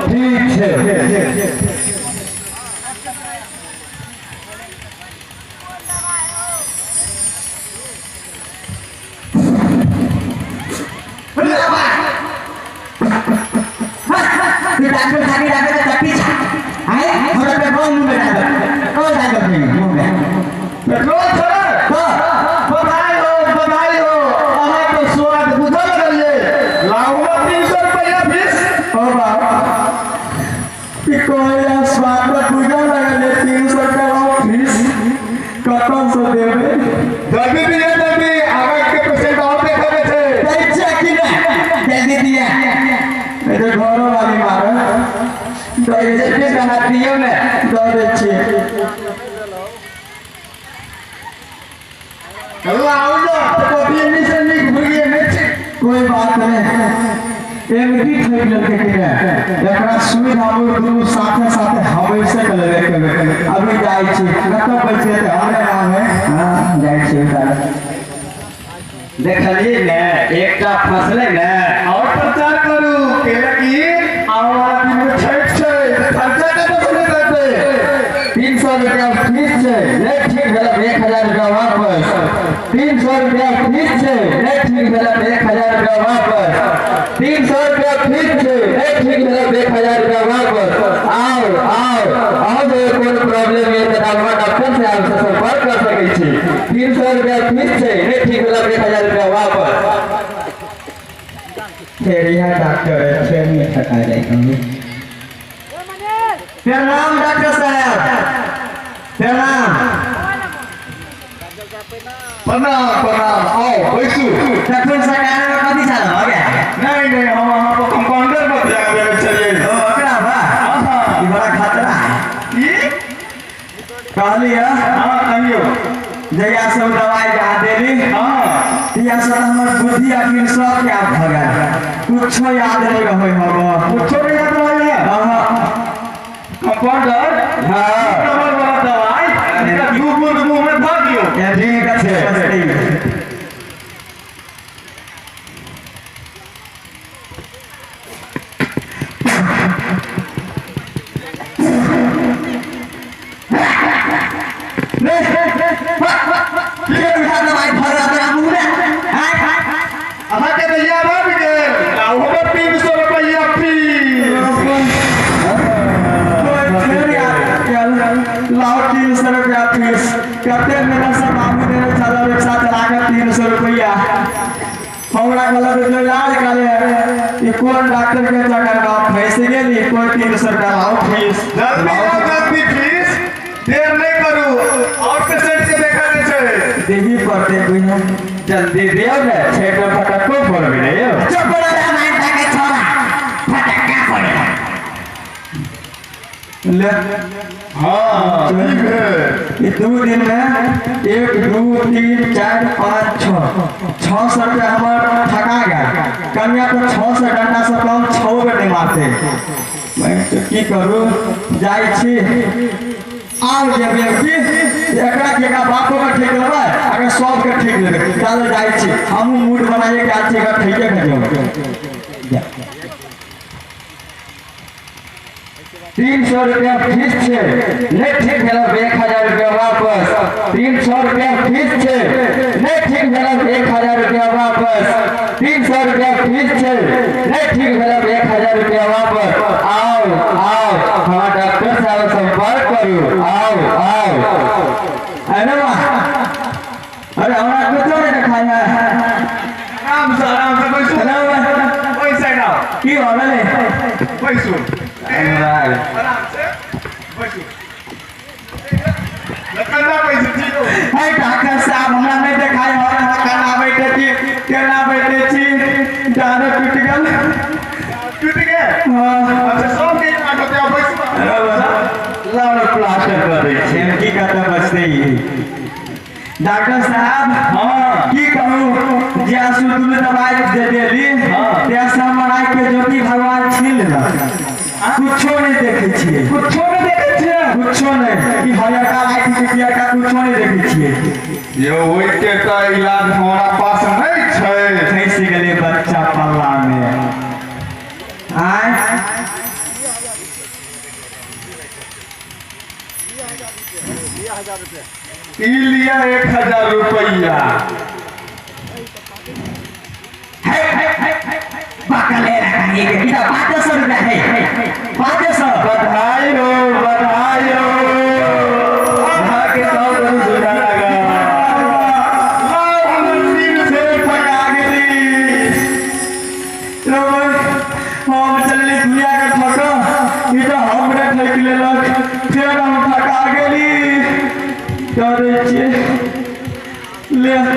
ठीक छै। डॉक्टर खाली डॉक्टर का चट्टी छा आए हमरा पेट्रोल मुंह में डाल कौन डाल दे मुंह में पेट्रोल थोड़ा। तो बधाई हो, बधाई हो, अहाँ तो स्वाद बुझल लगलियै। लाउ ना 300 रुपया फीस। ओ बाबा कि कोई स्वाद बुझल लगले, 300 रुपया फीस कतऽ से देबै? जल्दी दिए, जल्दी, आगे के पेशेंट और देखे के छै। दै छियै कि नहि? जल्दी दिया, नहीं तो घरो वाली मारे। दऽ दै छियै, कहाँ दियौ ने, दऽ दै छियै। लाउ ना कॉपी एन्नी से नीक मुर्गी एने छै। कोई बात नहीं, एमडी ठोकि लेलकै कि नहि, एकरा सुविधा हमर दुनू साथे साथे हमेशा के लेबे के। अभी जाइ छी, कतऽ बैठिए तऽ हमरे नाम है। हाँ, जाइ छी। देखलियै ने, एकटा फसलै ने। और प्रचार करू, केला की आबऽ वाला दिन में छठि छै, तऽ खर्चा कतऽ से भेटतै? 300 रुपया फीस छै, नहि ठीक भेल 1000 रुपया वापस। 300 रुपया फीस छै, नहि ठीक भेल 1000 रुपया वापस। 300 रुपया फीस छै, नहि ठीक भेल 1000 रुपया वापस। आउ आउ, अहूँ जे कोनो प्रॉब्लम यऽ तऽ हमरा डॉक्टर साहब से संपर्क कर सकै छी। 300 रुपया फीस छै, नहि ठीक भेल 1000 रुपया वापस। फेर यहाँ डॉक्टर है, फेर नहीं ठका जाए। प्रणाम डॉक्टर साहब, प्रणाम। प्रणाम प्रणाम, आउ बैसू। तखन सरकार में कथी छल हो गया? नहीं नहीं, हम अहाँ पर कंपाउंडर पर ध्यान देने छलियै। ओ ओकरा बा। हाँ। ई बड़ा खतरा है। की? कहलियै। हाँ, कहियौ। जहिया से ओ दवाई जहाँ देली, तहिया से हमर बुद्धि अखिल सब याद भऽ गेल, कुछो याद नहीं रहै हम। कुछो नहीं याद रहै है? हाँ। कंपाउंडर। हाँ। नंबर वाला दवाई एकरा दू बूंद मुंह में धऽ दियौ। ठीक छै। अहाँके तऽ याद आबि गेल, आ हमर 300 रुपैआ फीस। लाओ 300 रुपया फीस। कते मेहनत से बाबू देने चलो रिक्शा चला के 300 रुपया। हमरा कहलक जो यार कहले, ई कोन डॉक्टर के चक्कर में फंस गेली? कोई 300 रुपया लाओ फीस। जल्दी आउ, जल्दी फीस, देर नहीं करू, और पेशेंट के देखा के छै। देही पड़ते बुझा। जल्दी दियौ ने, छठि में फटक्को फोड़बै ने यौ। चुप रह माइंड के छोरा, फटक्का फोड़े ले। हाँ, ठीक है। ये 2 दिन में 1, 2, 3, 4, 5, 6, 600 रुपया हमर ठका गेल। कन्या तो 600 डंडा से कम छओ बेर नहीं मारते। मैं तो की करू, जाइ छी आब जेबै की एकरा के एकरा बापो के ठीक लेबै, अगर सबके ठीक लेबै। चल जाइ छी, हमहूँ मूड बनाइए के आयल छी, एकरा ठीके के जाउ। 300 रुपया फीस छै, नहि ठीक भेल 1000 रुपया वापस। 300 रुपया फीस छै, नहि ठीक भेल 1000 रुपया वापस। 300 रुपया फीस छै, नहि ठीक भेल 1000 रुपया वापस। आउ आउ, हमरा डॉक्टर साहब संपर्क करू, आउ आउ। अरे वाह, अरे हमरा कुछो नहीं देखाय है। आराम से, आराम से बैसू। हेलो। ओहि साइड आओ। की हो रहलै? बैसू, आराम से बैसू। केना बैसू, ठीक हो? है डॉक्टर साहब, हमरा नहीं देखाय हो, हमरा केना बैठे छी, केना बैठे छी? जानो टूट गेल। टूट गेल? हाँ। अच्छा, सब के इलाज होतै, आब बैसू। लाउ ने, प्लास्टर कऽ दै छी। की कतऽ बचतै ई? डॉक्टर साहब। हाँ। की कहू, जे सुतुल दवाई दे देली, ते से हमर आँखि के ज्योति भगवान छीन लेलक। कुछो नहीं देखै छियै। कुछो नहि देखै छियै? कुछो नहीं। ई हरियरका लाइट के पियरका कुछो नहीं देखै छियै। यौ, ओहिके तऽ इलाज हमरा पास नहि छै। फँसि गेलै बच्चा पल्ला में। आय। ई लिया 1000 रुपया। बाकले रखा ये इधर 500 रुपया है, 500। बधाई हो, बधाई हो, अहाँके सब बहुत सुंदर लागल। से ठका गेली। हम चलली दुनिया के ठक, ई तो हमरे ठकि लेलक, फेर हम ठका गेली। डरै छियै। ले।